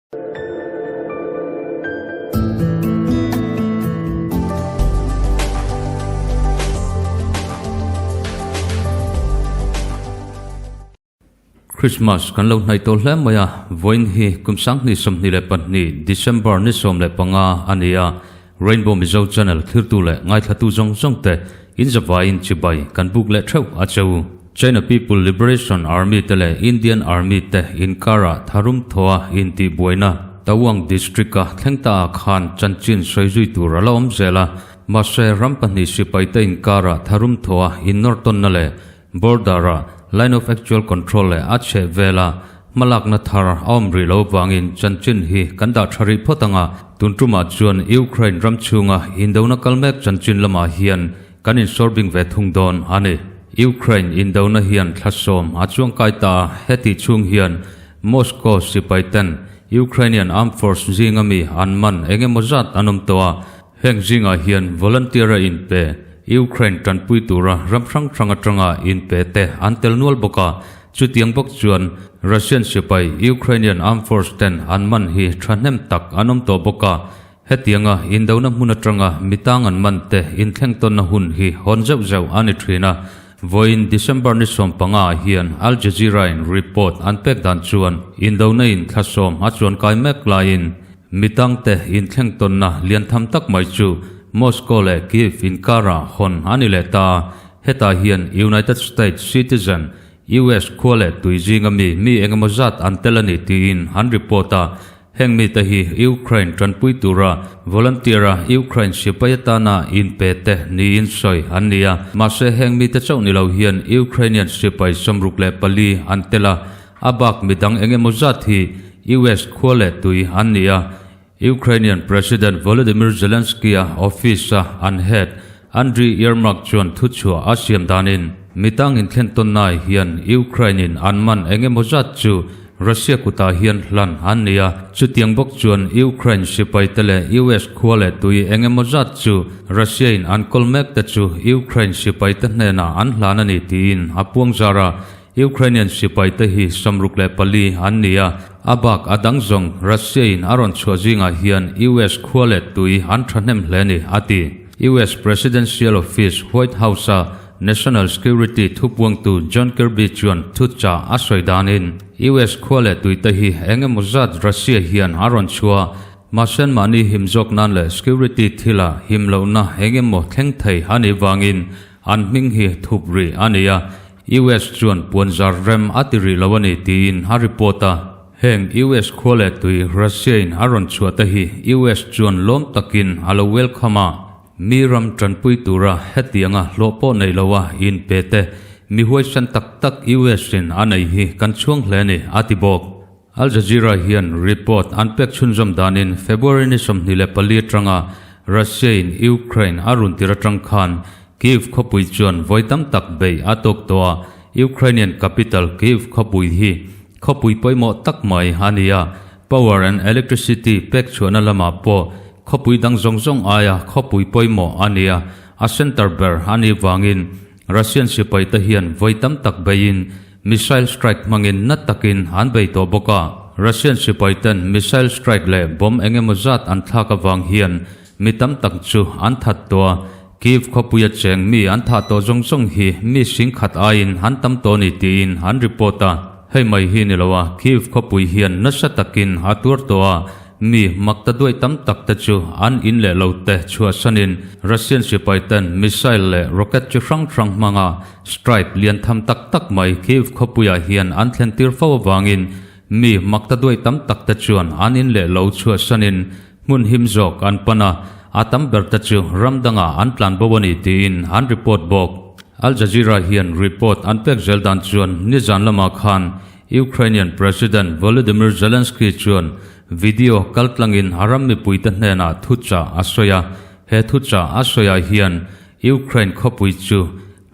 Christmas kan lo hnaih tawh hle mai a, vawiin hi kum 2022 December ni 15 a ni a, Rainbow Mizo Channel thirtu leh ngaithlatu zawng zawng te in zavaiin chibai kan buk leh theuh a che u. China People Liberation Army te leh Indian Army te inkarah tharum thaw a intihbuaina Tawang District-a thleng ta ah khan chanchin sawi zui tur a la awm zel a, mahse ram pahnih sipai te inkarah tharum thaw a innawrtawnna leh Border-a Line of Actual Control leh a chheh vela hmalakna thar a awm rih lo vangin chanchin hi kan dah tha rih phawt ang a, tun tumah chuan Ukraine ram chhunga indona kal mek chanchin lamah hian kan insawrbing ve thung dawn a ni. Ukraine indona hian thla sawm a chuangkai ta a, heti chhung hian Moscow sipai ten Ukrainian Armed Force zinga mi an man eng emaw zat an awm tawh a, heng zingah hian volunteer-a inpe Ukraine tanpui tura ram hrang hrang atanga inpe te an tel nual bawk a, chutiang bawk chuan Russian sipai Ukrainian Armed Force ten an man hi thahnem tak an awm tawh bawk a, Hetianga indona hmun atanga mitang an man te inthleng tawnna hun hi hawn zeuh zeuh a ni thin a, vawiin December ni 15 ah hian Al Jazeera in report an pek dan chuan indona in thla sawm a chuan kai mek laiin mitang te inthleng tawnna lian tham tak mai chu Moscow leh Kyiv inkarah hawn a ni leh ta a, hetah hian United States citizen, US, khua leh tui zinga mi mi engemaw zat an tel a ni tiin an report a. Heng mite hi Ukraine tanpui tura volunteer-a Ukraine sipai atana inpe te niin sawi an ni a. Mahse heng mite chauh ni lo hian Ukrainian sipai 64 an tel a, a bak midang eng emaw zat hi US khua leh tui an ni a. Ukrainian President Volodymyr Zelensky-a office-a an head Andriy Yermak chuan thuchhuah a siam danin mitang inthlen tawnnaah hian Ukraine-in an man eng emaw zat chu Russia kutah hian hlan an ni a, chutiang bawk chuan Ukraine sipaite leh US khua leh tui eng emaw zat chu Russia-in an kawl mek te chu Ukraine sipaite hnenah an hlan a ni tiin a puang zar a. Ukrainian sipaite hi 64 an ni a, a bak a dang zawng Russia-in a rawn chhuah zingah hian US khua leh tui an thahnem hle ni, a ti. US Presidential Office, White House-a National Security thupuangtu John Kirby chuan thuchah a sawi danin, US khua leh tuite hi eng emaw zat Russia hian a rawn chhuah, mahse mahni him zawk nan leh security thila him lohna eng emaw thleng thei a nih vangin an hming hi thup rih a ni a, US chuan puanzar rem a ti rih lo a ni tiin a report a. Heng US khua leh tui Russia-in a rawn chhuah te hi US chuan lawm takin a lo welcome a, mi ram tanpui tura hetianga hlawh pawh nei loa inpe te mi huaisan tak tak US-in a nei hi kan chhuang hle a ni, a ti bawk. Al Jazeera hian report an pek chhunzawm danin February ni 24 atanga Russia-in Ukraine a run tir atang khan Kyiv khawpui chuan vawi tam tak bei a tawk tawh a, Ukrainian capital Kyiv khawpui hi Khawpui pawimawh tak mai a ni a, power and electricity pek chhuahna lamah pawh khawpui dang zawng zawng aia khawpui pawimawh a ni a, a center ber a nih vangin Russian sipaite hian vawi tam tak beiin missile strike hmangin na takin an bei tawh bawk a. Russian sipaiten missile strike leh bomb eng emaw zat an thlak avang hian mi tam tak chu an that tawh a, Kyiv khawpuia cheng mi an thah tawh zawng zawng hi mi singkhat aiin an tam tawh ni tiin an report a. Hei mai hi ni lo a, Kyiv khawpui hian nasa takin a tuar tawh a, mi makta duai tam tak te chu an in leh lo te chhuahsanin Russian sipai ten missile leh rocket chi hrang hrang hmanga strike lian tham tak tak mai Kyiv khawpuiah hian an thlen tir fo avangin mi makta duai tam tak te chuan an in leh lo chhuahsanin Hmun him zawk an pan a, a tam ber te chu ram dangah an tlan bo a ni tiin an report bawk. Al Jazeera hian report an pek zel dan chuan nizan lamah khan Ukrainian President Volodymyr Zelensky chuan video kaltlangin a ram mipuite hnenah thuchah a sawi a, he thuchah a sawiah hian Ukraine khawpui chu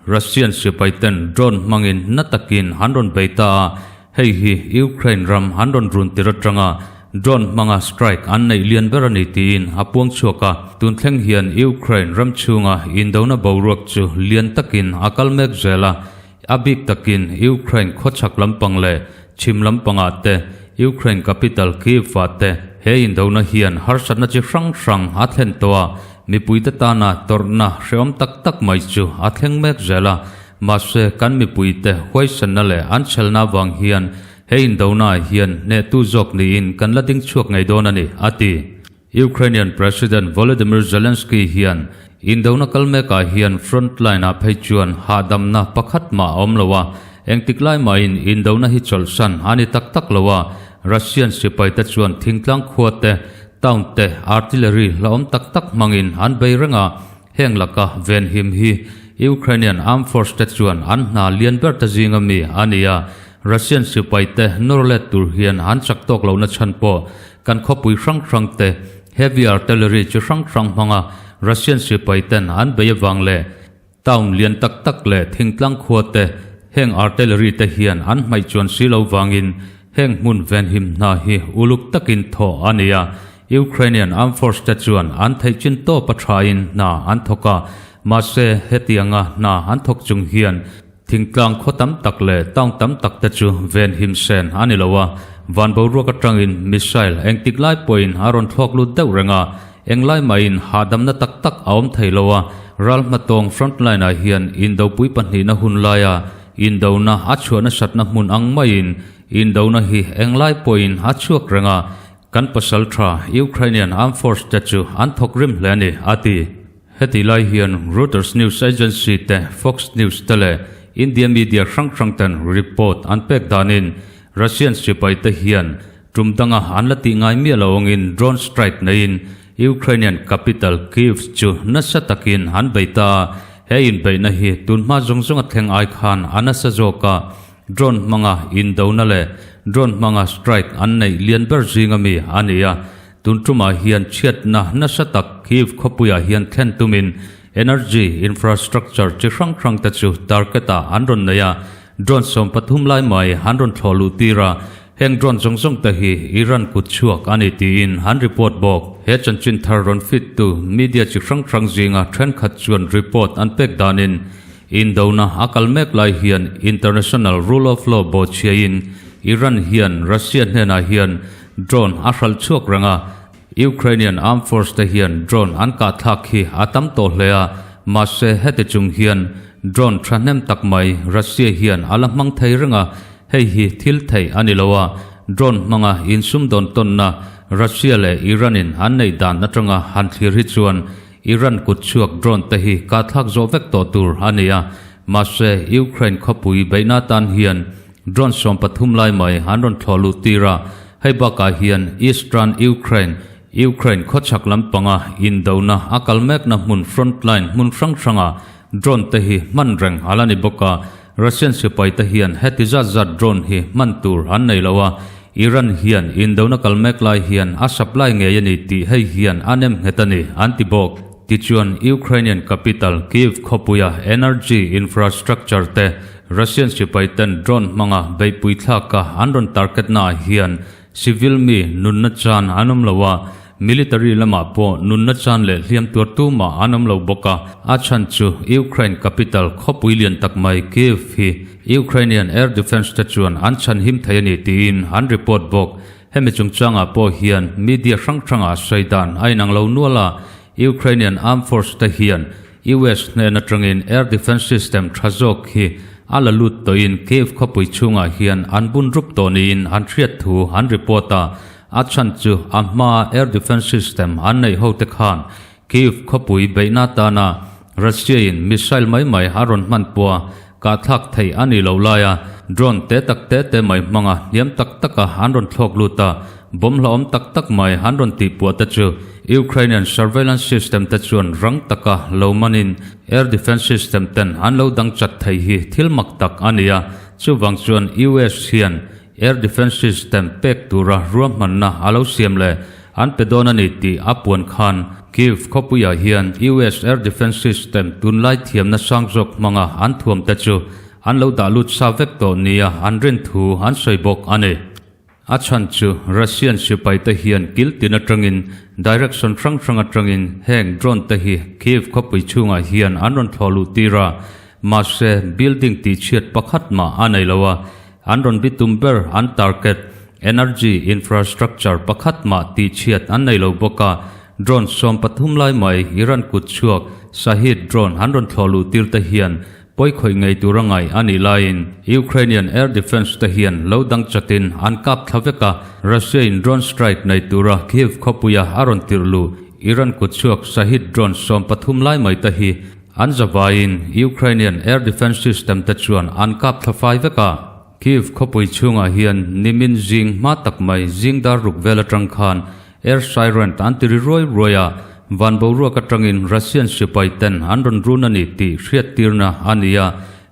Russian sipaiten drone hmangin na takin an rawn bei ta a, hei hi Ukraine ram an rawn run tir atanga drone hmanga strike an neih lian ber a ni tiin a puang chhuak a. Tun thleng hian Ukraine ram chhunga indona boruak chu lian takin a kal mek zel a, a bik takin Ukraine khawchhak lampang leh chhim lampangah te Ukraine capital Kyiv-ah te he indona hian harsatna chi hrang hrang a thlen tawh a, mipuite tana tawrhna hrehawm tak tak mai chu a thleng mek zel a. Mahse, kan mipuite huaisanna leh an chhelna avang hian he indonaah hian hnehtu zawk niin kan la ding chhuak ngei dawn a ni, a ti. Ukrainian President Volodymyr Zelensky hian indona kal mekah hian front line-ah phei chuan hahdamna pakhat mah a awm lo a, engtik lai mahin indona hi chawlhsan a ni tak tak lo a, Russian sipaite chuan thingtlang khua te, town te artillery hlauhawm tak tak hmangin an bei reng a, heng laka venhim hi Ukrainian Armed Force te chuan an hna lian ber te zinga mi a ni a, Russian sipaite nawr let tur hian an chak tawk lohna chhan pawh Kan khawpui hrang hrang te heavy artillery chi hrang hrang hmanga Russian sipai ten an bei avang leh town lian tak tak leh thingtlang khua te heng artillery te hian an hmaih chuan si lo vangin heng hmun venhim hna hi uluk takin thawh a ni a. Ukrainian Armed Force te chuan an theih chin tawp a thain hna an thawk a, mahse hetianga hna an thawk chung hian Thingtlang khaw tam tak leh town tam tak te chu ven him sen a ni lo a, van boruak atangin missile engtik lai pawhin a rawn thlawk lut deuh reng a, englai mahin hahdamna tak tak a awm thei lo a, ral hmatawng front line ah hian indopui pahnihna hun laia indona a chhuah nasatna hmun ang maiin indona hi englai pawhin a chhuak reng a, kan pasal tha Ukrainian Armed Force te chu an thawk rim hle a ni, a ti. Heti lai hian Reuters news agency te, Fox News te leh India media hrang hrang ten report an pek danin Russian sipai te hian tum danga an la tih ngai miah lo angin drone strike neiin Ukrainian capital Kyiv chu nasa takin an bei ta a, he inbeihna hi tunhma zawng zawnga thleng ai khan a nasa zawk a, drone hmanga indona leh drone hmanga strike an neih lian ber zinga mi a ni a. Tun tumah hian chhiatna nasa tak Kyiv khawpuiah hian thlen tumin energy infrastructure chi hrang hrang te chu target ah an rawn nei a, drone 13 lai mai an rawn thlawh luh tir a, heng drone zawng zawng te hi Iran kut chhuak a ni tiin an report bawk. He chanchin thar rawn fit tu media chi hrang hrang zinga thenkhat chuan report an pek danin indona a kal mek lai hian international rule of law bawhchhiain Iran hian Russia hnenah hian Drone a hralh chhuak reng a, Ukrainian Armed Force te hian drone an kah thlak hi a tam tawh hle a, mahse heti chung hian drone thahnem tak mai Russia hian a la hmang thei reng a, hei hi thil theih a ni lo a, drone hmanga insumdawn tawnna Russia leh Iran in an neih dan atanga han thlir hi chuan Iran kut chhuak drone te hi kah thlak zawh vek tawh tur a ni a, mahse Ukraine khawpui beihna tan hian Drone 13 lai mai an rawn thlawh luh tir a, hei bakah hian Eastern Ukraine, Ukraine khawchhak lampanga indona a kal mekna hmun front line hmun hrang hranga drone te hi hman reng a la ni bawk a, Russian sipai te hian heti zat zat drone hi hman tur an nei lo a, Iran hian indona kal mek lai hian a supply ngei a ni tih hei hian a nem nghet a ni an ti bawk. Tichuan Ukrainian capital Kyiv khawpuia energy infrastructure te Russian sipai ten drone hmanga beihpui thlaka an rawn target naah hian civil mi nunna chan an awm lo a, military lamah pawh nunna chan leh hliam tuar tumah an awm lo bawk a. A chhan chu Ukraine capital khawpui lian tak mai Kyiv hi Ukrainian air defence te chuan an chhan him thei a ni tiin an report bawk. Hemi chungchangah pawh hian media hrang hrangah sawi dan a inang lo nual a, Ukrainian armed force te hian US hnen atangin air defence system tha zawk hi a la lut tawhin Kyiv khawpui chhungah hian an bun rup tawh niin an hriat thu an report a, a chhan chu a hmaa air defence system an neih hote khan Kyiv khawpui beihna atana Russia-in missile mai mai a rawn hman pawha kahthlak theih a nih loh laia drone te tak te te mai hmanga hniam tak taka an rawn thlawk lut a, bomb hlauhawm tak tak mai an rawn tihpuah te chu Ukrainian surveillance system te chuan rang taka lo manin air defence system ten an lo dang chat thei hi thil mak tak a ni a, chuvang chuan US hian air defence system pek tura ruahmanna a lo siam leh an pe dawn a ni tih a puan khan Kyiv khawpuiah hian US air defence system tunlai thiamna sang zawk hmanga an thuam te chu an lo dah lut sa vek tawh nia an rin thu an sawi bawk a ni. A chhan chu Russian sipai te hian kil tin atangin direction hrang hrang atangin heng drone te hi Kyiv khawpui chhungah hian an rawn thlawh luh tir a, mahse building tihchhiat pakhat mah a nei lo a, an rawn bitum ber an target. Energy infrastructure pakhat mah tihchhiat an nei lo bawk a, drone 13 lai mai Iran kut chhuak Shahed drone an rawn thlawh luh tir te hian pawi khawih ngei tur a ngaih a nih laiin Ukrainian air defence te hian lo dang chatin an kap thla vek a, Russia in drone strike nei tura Kyiv khawpuia a rawn tirh luh Iran kut chhuak Shahed drone 13 lai mai te hi an zavaiin Ukrainian air defence system te chuan an kap thla fai vek a. Kyiv khawpui chhungah hian nimin zing hma tak mai zing dar ruk vel atang khan air siren an ti ri ruai ruai a, van boruak atangin Russian sipai ten an rawn run a ni tih hriattirna a ni a,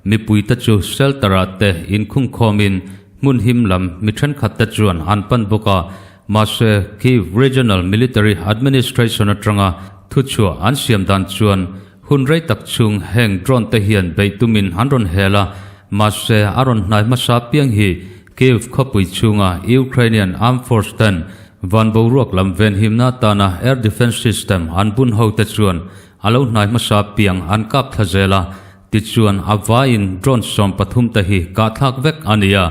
mipui te chu shelter ah te inkhungkhawmin hmun him lam mi thenkhat te chuan an pan bawk a, mahse Kyiv Regional Military Administration atanga thuchhuah an siam dan chuan Hun rei tak chhung heng drone te hian beih tumin an rawn hel a, mahse a rawn hnai hmasa piang hi Kyiv khawpui chhunga Ukrainian Armed Force ten van boruak lam venhimna atana air defence system an bun ho te chuan a lo hnai hmasa piang an kap thla zel a, tichuan a vaiin drone 13 te hi kahthlak vek a ni a.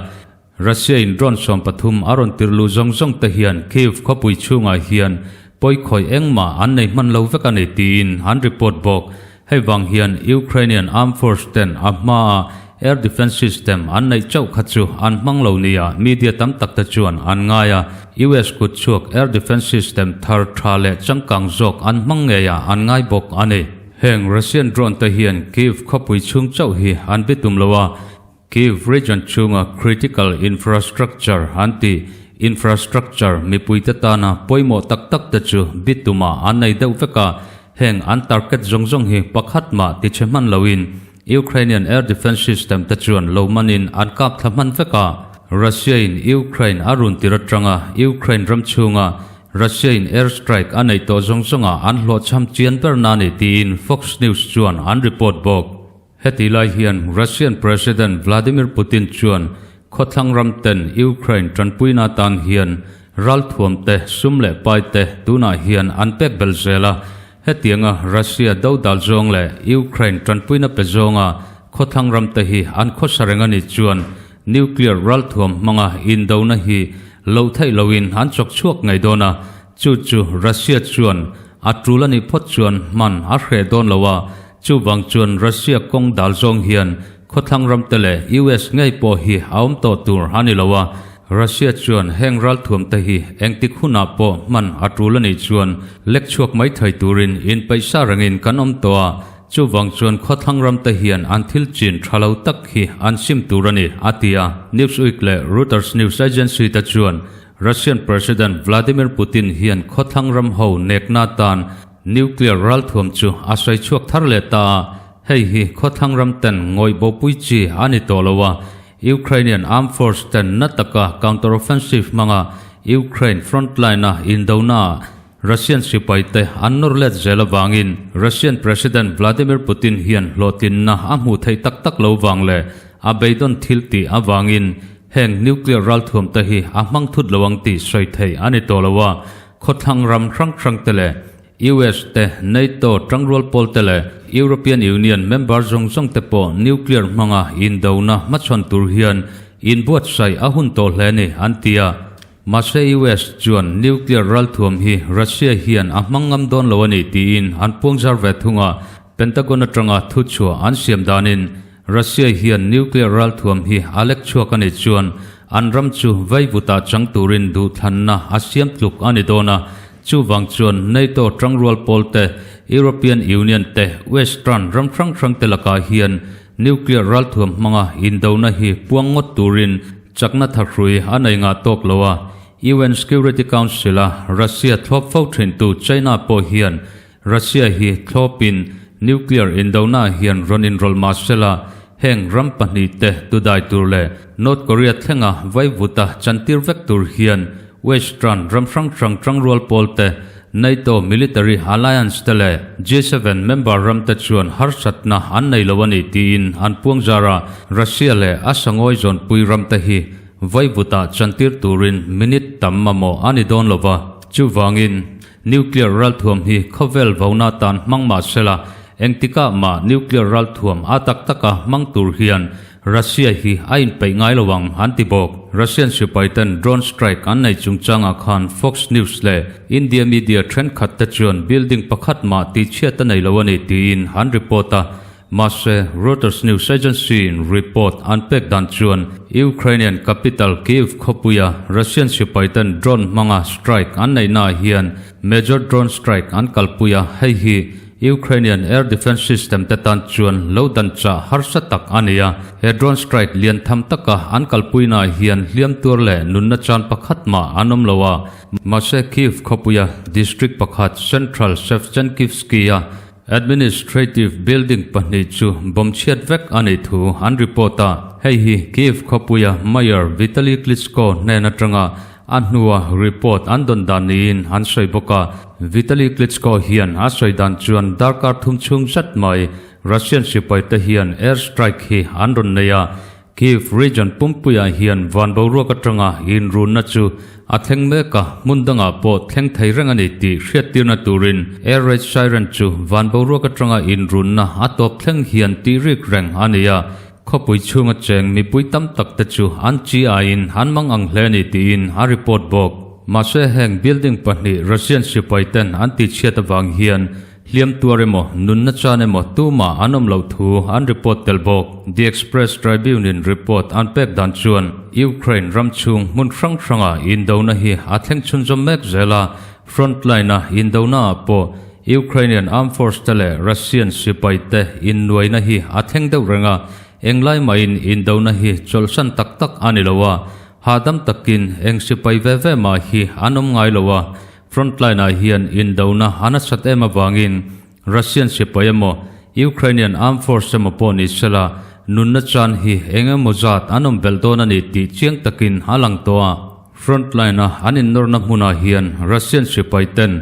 Russia in drone 13 a rawn tirh luh zawng zawng te hian Kyiv khawpui chhungah hian pawi khawih engmah an nei hman lo vek a ni tiin an report bawk. Hei vang hian Ukrainian Armed Force ten a hmaa air defence system an neih chauh kha chu an hmang lo nia media tam tak te chuan an ngai a, US kut chhuak air defence system thar tha leh changkang zawk an hmang ngeiah an ngai bawk a ni. Heng Russian drone te hian Kyiv khawpui chhung chauh hi an bitum lo a, Kyiv region chhunga critical infrastructure an tih infrastructure mipuite tana pawimawh tak tak te chu bitumah an nei deuh vek a, heng an target zawng zawng hi pakhat mah tichhe hman loin Ukrainian air defence system te chuan lo manin an kap thla hman vek a. Russia in Ukraine a run tir atanga Ukraine ram chhunga Russia in air strike a neih tawh zawng zawngah an hlawhchham chian ber na ni tiin Fox News chuan an report bawk. Heti lai hian Russian President Vladimir Putin chuan khawthlang ram ten Ukraine tanpuina tan hian ralthuam te, sum leh pai te tunah hian an pek bel zel a. Hetianga Russia do dal zawng leh Ukraine tanpuina pe zawnga khawthlang ram te hi an khawsa reng a nih chuan nuclear ralthuam hmanga indona hi loh theih loin an chawk chhuak ngei dawn a, chu chu Russia chuan a tul a nih phawt chuan hman a hreh dawn lo a. Chuvang chuan Russia kawng dal zawng hian khawthlang ram te leh US ngei pawh hi a awm tawh tur a ni lo a, Russia chuan heng ralthuam te hi engtik hunah pawh hman a tul a nih chuan lek chhuak mai thei turin inpeihsa rengin kan awm tawh a, chuvang chuan khawthlang ram te hian an thil chin tha lo tak hi an sim tur a ni, a ti a. Newsweek leh Reuters news agency te chuan Russian President Vladimir Putin hian khawthlang ram ho nekna tan Nuclear ralthuam chu a sawi chhuak thar leh ta a, hei hi khawthlang ram ten ngawih bopui chi a ni tawh lo a, Ukrainian Armed Force ten na taka counter-offensive hmanga Ukraine frontline-a indona ah Russian sipai te an nawr let zel avangin Russian President Vladimir Putin hian hlawhtlinna a hmuh theih tak tak lo vang leh a beidawn thil tih avangin heng nuclear ralthuam te hi a hmang thut lo ang tih sawi theih a ni tawh lo a, Khawthlang ram hrang hrang te leh US te, NATO tangrual pawl te leh European Union member zawng zawng te pawh nuclear hmanga indona hmachhawn tur hian inbuatsaih a hun tawh hle ni an ti a. Mahse US chuan nuclear ralthuam hi Russia hian a hmang ngam dawn lo a ni tiin an puangzar ve thung a, Pentagon atanga thuchhuah an siam danin Russia hian nuclear ralthuam hi a lek chhuak a nih chuan an ram chu vaivutah chang turin duhthlanna a siam tluk a ni dawn a, chuvang chuan NATO tangrual pawl te, European Union te, Western ram hrang hrang te lakah hian nuclear ralthuam hmanga indona hi puang ngawt turin chakna thahrui a nei ngah tawk lo a, UN Security Council-a Russia thlawp fo thintu China pawh hian Russia hi thlawpin nuclear indona hian rawn inrawlh mah sela, heng ram pahnihte tudai tur leh North Korea thlenga vaivuta chantir vek tur hian Western ram hrang hrang tangrual pawlte, NATO military alliance te leh G7 member ramte chuan harsatna an nei lo a ni tiin an puangzar a, Russia leh a sangawi zawnpui ramte hi vaivuta chantir turin minute tam mamawh a ni dawn lova, chuvangin Nuclear ralthuam hi khawvel vona tan hmang mah sela, engtikah mah nuclear ralthuam a tak taka hmang tur hian Russia hi a inpeih ngai lo ang, an ti bawk. Russian sipaiten drone strike an nei chungchangah khan Fox News leh India media thenkhat te chuan building pakhat mah tihchhiat a nei lo a ni tiin an report a. Mahse, Reuters news agency-in report an pek dan chuan Ukrainian capital Kyiv khawpuia Russian sipaiten drone hmanga strike an neihnaah hian major drone strike an kalpui a, hei hi Ukrainian air defense system te tan chuan lo dan chah harsa tak a ni a. He drone strike lian tham taka an kalpuinaah hian hliam tuar leh nunna chan pakhat mah an awm lo a. Mahse, Kyiv khawpuia district pakhat Central Shevchenkivsky-a Administrative building pahnih chu bomb chhiat vek a nih thu an report a, hei hi Kyiv khawpuia Mayor Vitali Klitschko hnen atanga a hnua report an dawn dan niin an sawi bawk a. Vitali Klitschko hian a sawi dan chuan darkar thum chhung zet mai Russian sipaite hian air strike hi an rawn nei a, Kyiv region pumpuiah hian van boruak atanga inrunna chu a thleng mek a, hmun dangah pawh thleng thei reng a ni tih hriattirna turin air raid siren chu van boruak atanga inrunna a tawp thleng hian tih rik reng a ni a, khawpui chhunga cheng mipui tam tak te chu an chi aiin an mang ang hle a ni tiin a report bawk. Mahse heng building pahnih Russian sipai ten an tihchhiat avang hian Hliam tuar emaw, nunna chan emaw tumah an awm loh thu an report tel bawk. The Express Tribune-in report an pek dan chuan Ukraine ram chhung hmun hrang hranga indona hi a thleng chhunzawm mek zel a, front line-a indonaah pawh Ukrainian armed force te leh Russian sipai te innuaina hi a thleng deuh reng a, englai mahin indona hi chawlhsan tak tak a ni lo a, hahdam takin eng sipai ve ve mah hi an awm ngai lo a, Frontline-ah hian indona a nasat em avangin Russian sipai emaw, Ukrainian armed force emaw pawh ni sela, nunna chan hi eng emaw zat an awm belh dawn a ni tih chiang takin a lang tawh a. Frontline-a an innawrna hmunah hian Russian sipai ten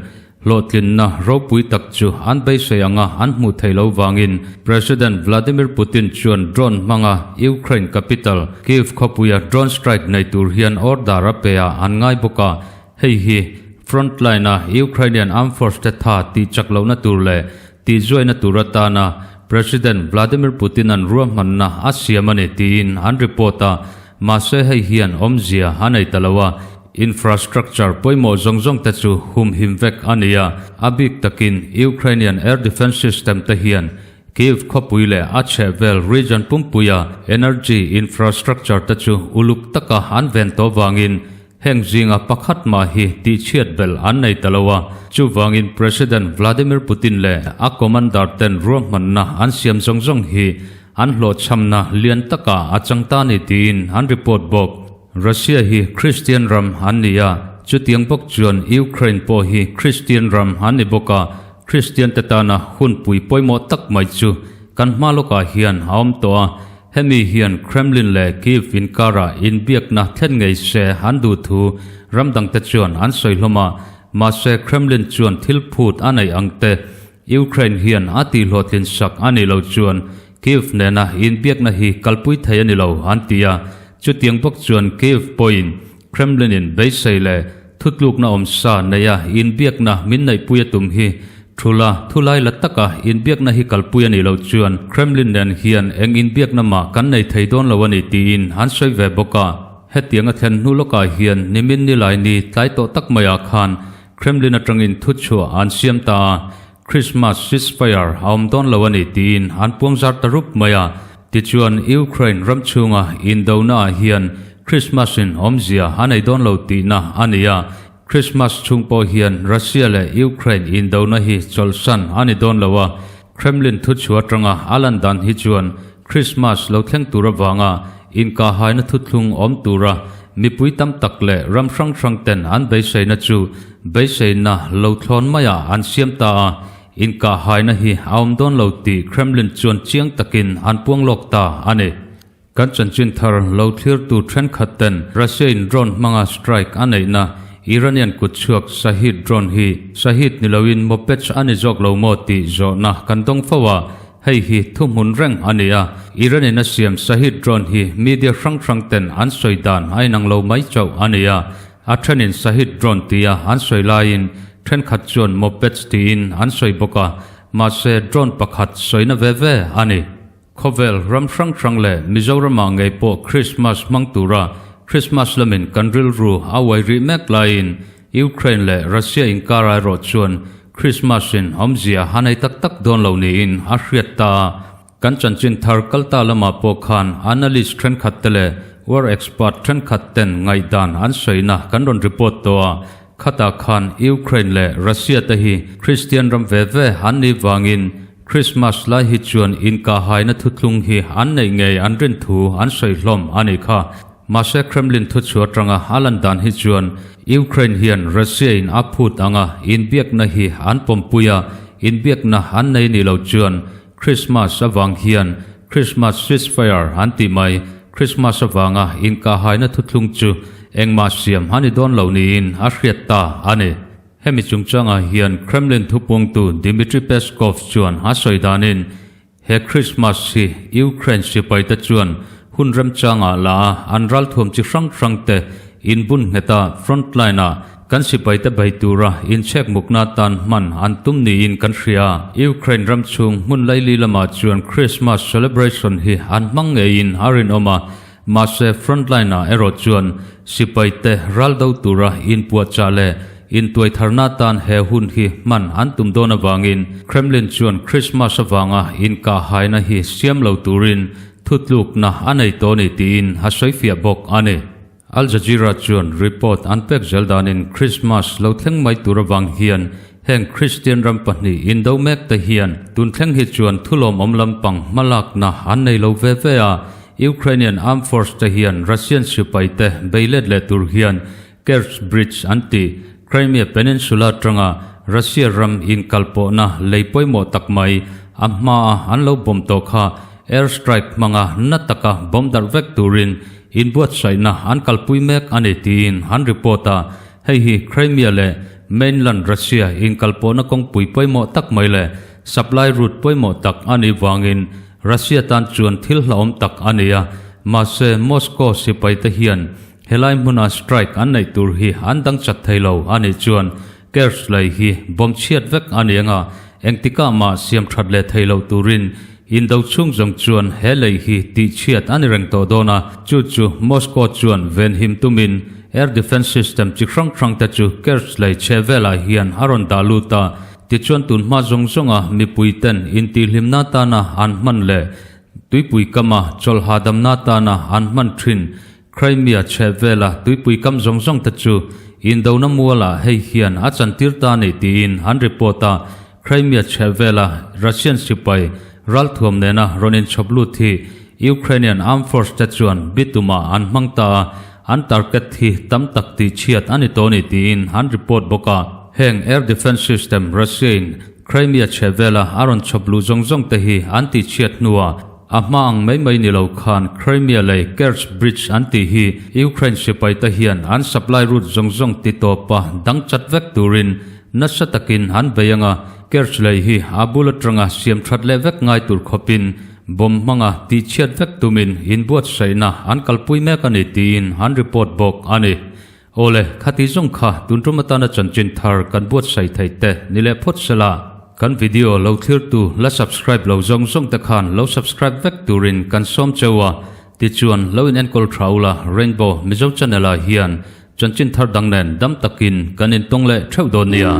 hlawhtlinna ropui tak chu an beisei anga an hmuh theih loh vangin President Vladimir Putin chuan drone hmanga Ukraine capital Kyiv khawpuia drone strike nei tur hian order a pe ah an ngai bawk a. Hei hi front line-a Ukrainian armed force te tha tih chak lohna tur leh tih zuaina tur atana President Vladimir Putin-a'n ruahmanna a siam a ni tiin an report a, mahse hei hian awmzia a nei ta lo a, infrastructure pawimawh zawng zawng te chu humhim vek a ni a, a bik takin Ukrainian air defence system te hian Kyiv khawpui leh a chhehvel region pumpuia energy infrastructure te chu uluk taka an ven tawh vangin Heng zinga pakhat mah hi tihchhiat belh an nei ta lo a, chuvangin President Vladimir Putin leh a commander ten ruahmanna an siam zawng zawng hi an hlawhchhamna lian takah a chang ta ni tiin an report bawk. Russia hi Christian ram an ni a, chutiang bawk chuan Ukraine pawh hi Christian ram an ni bawk a, Christian te tana hunpui pawimawh tak mai chu kan hma lawkah hian a awm tawh a, Hemi hian Kremlin leh Kyiv inkarah inbiakna thlen ngei se an duh thu ram dangte chuan an sawi hlawm a, mahse Kremlin chuan thil phut a neih ang te Ukraine hian a tihhlawhtlin sak a nih loh chuan Kyiv nena inbiakna hi kalpui thei a ni lo an ti a, chutiang bawk chuan Kyiv pawhin Kremlin-in beisei leh thutlukna awmsa neia inbiakna min neihpui a tum hi thula thulai la taka inbiakna hi kalpui a nih loh chuan Kremlin nen hian eng inbiakna mah kan nei thei dawn lo a ni tiin an sawi ve bawk a. Hetiang a thlen hnu lawkah hian nimin nilai ni tlai tawh tak maiah khan Kremlin atangin thuchhuah an siam ta a, Christmas ceasefire a awm dawn lo a ni tiin an puangzar ta rup mai a. Tichuan Ukraine ram chhunga indona ah hian Christmas in awmzia a nei dawn lo tihna a ni a. Christmas chhung pawh hian Russia leh Ukraine indona hi chawlhsan a ni dawn lo a. Kremlin thuchhuah atanga a lan dan hi chuan Christmas lo thleng tur avanga inkahhaina thuthlung awm tura mipui tam tak leh ram hrang hrang ten an beiseina chu beiseina lo thlawn maiah an siam ta a, inkahhaina hi a awm dawn lo tih Kremlin chuan chiang takin an puang lawk ta a ni. Kan chanchin thar lo thlirtu thenkhat ten Russia-in drone hmanga strike a neihna Iranian kutchhuak Shahed drone hi Shahed ni loin Mopech a ni zawk lo maw tih zawhna kan dawng fo a, hei hi thuhmun reng a ni a. Iran-in a siam Shahed drone hi media hrang hrang ten an sawi dan a inang lo mai chauh a ni a, a thenin Shahed drone tia an sawi laiin thenkhat chuan Mopech tiin an sawi bawk a, mahse drone pakhat sawina ve ve a ni. Khawvel ram hrang hrang leh Mizoramah ngei pawh Krismas hmang tura Krismas lamin kan rilru a uai rih mek laiin Ukraine leh Russia inkar erawh chuan Krismas in awmzia a nei tak tak dawn lo niin a hriat ta a. Kan chanchin thar kalta lamah pawh khan analyst thenkhat te leh war expert thenkhat ten ngaihdan an sawina kan rawn report tawh a. Khatah khan Ukraine leh Russia te hi Kristian ram ve ve an nih vangin Krismas lai hi chuan inkahhaina thuthlung hi an neih ngei an rin thu an sawi hlawm a nih kha. Mahse Kremlin thuchhuah atanga a lan dan hi chuan Ukraine hian Russia in a phut anga inbiakna hi an pawmpui a, inbiakna an nei nih loh chuan Krismas avang hian Krismas ceasefire an tih mai, Krismas avanga inkahhaina thuthlung chu engmah siam a ni dawn lo niin a hriat ta a ni. Hemi chungchangah hian Kremlin thupuangtu Dmitry Peskov chuan a sawi danin, he Christmas hi Ukraine sipaite chuan hun remchangah la a an ralthuam chi hrang hrangte inbun ngheta frontline-ah kan sipaite bei tura inchhekmukna tan hman an tum niin kan hria. Ukraine ram chhung hmun laili lamah chuan Christmas celebration hi an hmang ngeiin a rinawm a, Mahse, frontline-ah erawh chuan sipaite ral do tura inpuahchah leh intuaitharna atan he hun hi hman an tum dawn avangin Kremlin chuan Christmas avanga inkahhaina hi siam lo turin thutlukna a nei tawh a ni tiin a sawifiah bawk a ni. Al Jazeera chuan report an pek zel danin Christmas lo thleng mai tur avang hian heng Kristian ram pahnih indo mek te hian tun thleng hi chuan thulawmawm lampang hmalakna an nei lo ve ve a, Ukrainian Armed Force te hian Russian sipai te bei let leh tur hian Kerch Bridge an tih Crimea Peninsula atanga Russia ram inkalpawhna lei pawimawh tak mai a hmaa an lo bomb tawh kha air strike hmanga na taka bomb darh vek turin inbuatsaihna an kalpui mek a ni tiin an report a. Hei hi Crimea leh mainland Russia inkalpawhna kawngpui pawimawh tak mai leh supply route pawimawh tak a nih vangin Russia tan chuan thil hlauhawm tak a ni a, mahse Moscow sipaite hian helai hmuna strike an neih tur hi an dang chat thei lo a nih chuan Kerch lei hi bomb chhiat vek a ni anga engtikah mah siam that leh thei loh turin indo chhung zawng chuan he lei hi tih chhiat a ni reng tawh dawn a, chu chu Moscow chuan venhim tumin air defence system chi hrang hrang te chu Kerch lei chhe velah hian a rawn dah lut a. Tichuan tun hma zawng zawnga mipuiten intihhlimna tana an hman leh tuipui kama chawlh hahdamna tana an hman thin Crimea chheh vela tuipui kam zawng zawng te chu indona mualah hei hian a chantir ta a ni tiin an report a. Crimea chheh vela Russian sipai ralthuam nena rawn inchhawp lut hi Ukrainian Armed Force te chuan bitumah an hmang ta a, An target hi tam tak tih chhiat a ni tawh a ni tiin an report bawk a. Heng air defence system Russia in Crimea chheh vela a rawn chhawp luh zawng zawng te hi an tih chhiat hnuah a hma ang mai mai ni lo khan Crimea lei Kerch Bridge an tih hi Ukraine sipai te hian an supply route zawng zawng ti tawp a dang chat vek turin nasa takin an bei ang a, Kerch lei hi a bul atanga siam that leh vek ngai tur khawpin Bomb hmanga tihchhiat vek tumin inbuatsaihna an kalpui mek a ni tiin an report bawk a ni. Awle, khati zawng kha tun tum atana chanchin thar kan buatsaih theih te ni leh phawt sela, kan video lo thlirtu la subscribe lo zawng zawng te khan lo subscribe vek turin kan sawm cheu a, tichuan lo in enkawl tha ula Rainbow Mizo channel ah hian chanchin thar dang nen dam takin kan intawng leh theuh dawn nia.